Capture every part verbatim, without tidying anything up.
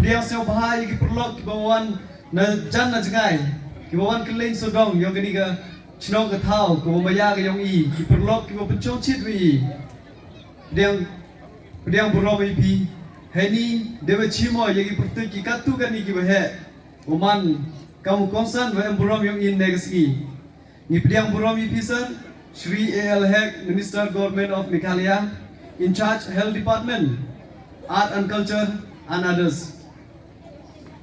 Pdiang sngewbha ïa ki paralok kiba wan na jan na jngai, kiba wan kylleng sawdong ïong kane ka chnong ka thaw kaba maya ka ïong i, ki paralok kiba pynchong chit wa i. Pdiang, pdiang burom ïa phi. Heini dei ba chimo ïa ki pyrtuit ki katto katne kiba heh, u man kam u kongsan wa em burom ïong i ne ka sngi. Ngi pdiang burom ïa phi sir, Shri A L Hek, Minister Government of Meghalaya, in charge Health Department, Art and Culture and others.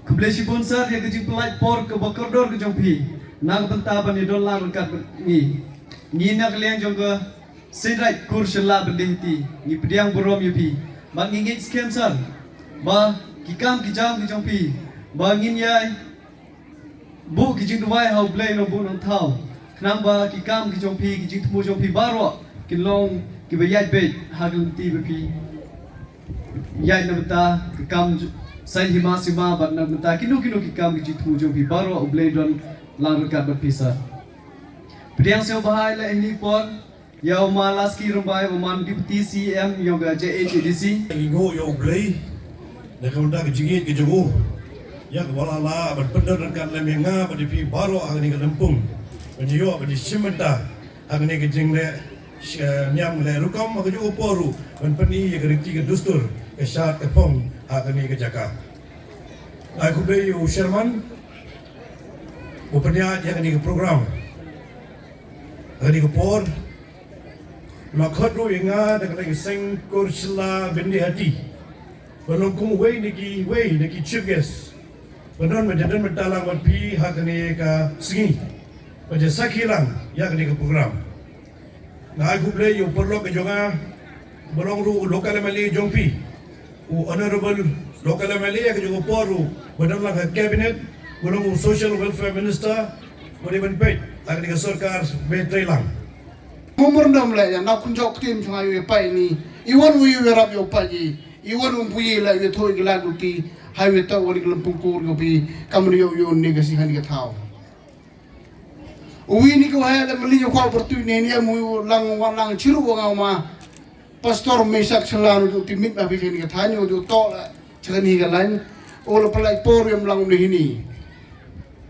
Khublei shibun sir ïa ka jingpynlait por kaba kordor ka jong phi na ka bynta ban ïadon lang ryngkat bad ngi. Ngi na ka liang jong ka Seiñ Raij Kur Shylla Byndihati, ngi pdiang burom ïa phi. Bad ngi ngeit skhem sir ba ki kam ki jam ki jong phi ba ngin ïai buh ki jingduwai ha U Blei Nongbuh Nongthaw, khnang ba ki kam ki jong phi, ki jingthmu jong phi baroh kin long kiba ïaid beit ha ka lynti ba phi ïaid na bynta ka kam saiñ hima sima bad na bynta kino kino ki kam ki jingthmu jong phi baroh. U Blei don lang ryngkat bad phi sir. Pdiang sngewbha ïa la ini por ïa u ma Laski Rymbai, u man Deputy C E M ïong ka J H A D C. Ngi nguh ïa U Blei na ka bynta ka jingïeit ka jong u ïa kaba la lah ban pyndon ryngkat lem ïa nga bad ïa phi baroh ha kane ka lympung ban ïoh ban ïashim bynta ha kane ka jingleh niam leh rukom ha kajuh ka por ruh ban pyni ïa ka riti ka dustur, ka shad ka phong ha kane ka jaka. Ai khublei ïa u chairman u pynïaid ïa kane ka program. Ha kane ka por la khot ruh ïa nga da ka Seiñ Kur Shylla Byndihati ban long kum uwei na kiwei na ki chief guest ban don ban ïadon bynta lang bad phi ha kane ka sngi ban ïasakhi lang ïa kane ka program. Nga ai khublei ïa u paralok ka jong nga ba long ruh u local M L A jong phi, u honorable local M L A ïa ka jong u por ruh ba don lang ha cabinet, ba long u social welfare minister, ba dei ban peit ha kane ka sorkar ba trei lang. Memorandum leh ïa na khun jok ktim jong nga ïa u ïa pai ni. I wan u ïa u ïarap ïa u pai i. I wan u pu ïa la ïa thoi ki la duti. Hai ïa tau wan ki lempung kur ïa u pi. Kam ïa u ïa u ni ka sing han ka thaw. U wi ni ko hai la meli ïa ko bertu ni ni mu lang wan lang chiru wa nga ma. Pastor Mesak Sela nu ti mit ba bi ni ka thaw ni u to la. Chakani ka lain. O la palai por ïa lang ni hini.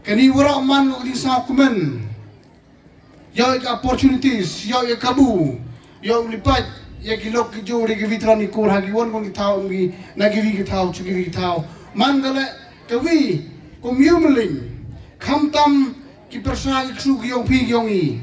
Kani wara man u di sa kumen. Ïoh ïa ka opportunities, ïoh ïa ka kabu, ïoh u lipait ïa ki lok ki jor ïa ki veteran ki kur ha ki wan wan ki thaw, ki na ki wi ki thaw, chu ki wi ki thaw. Man ka leh ka wi kum ïa u mling. Khamtam ki pyrsa ki ksu ki ïong phi ki ïong i.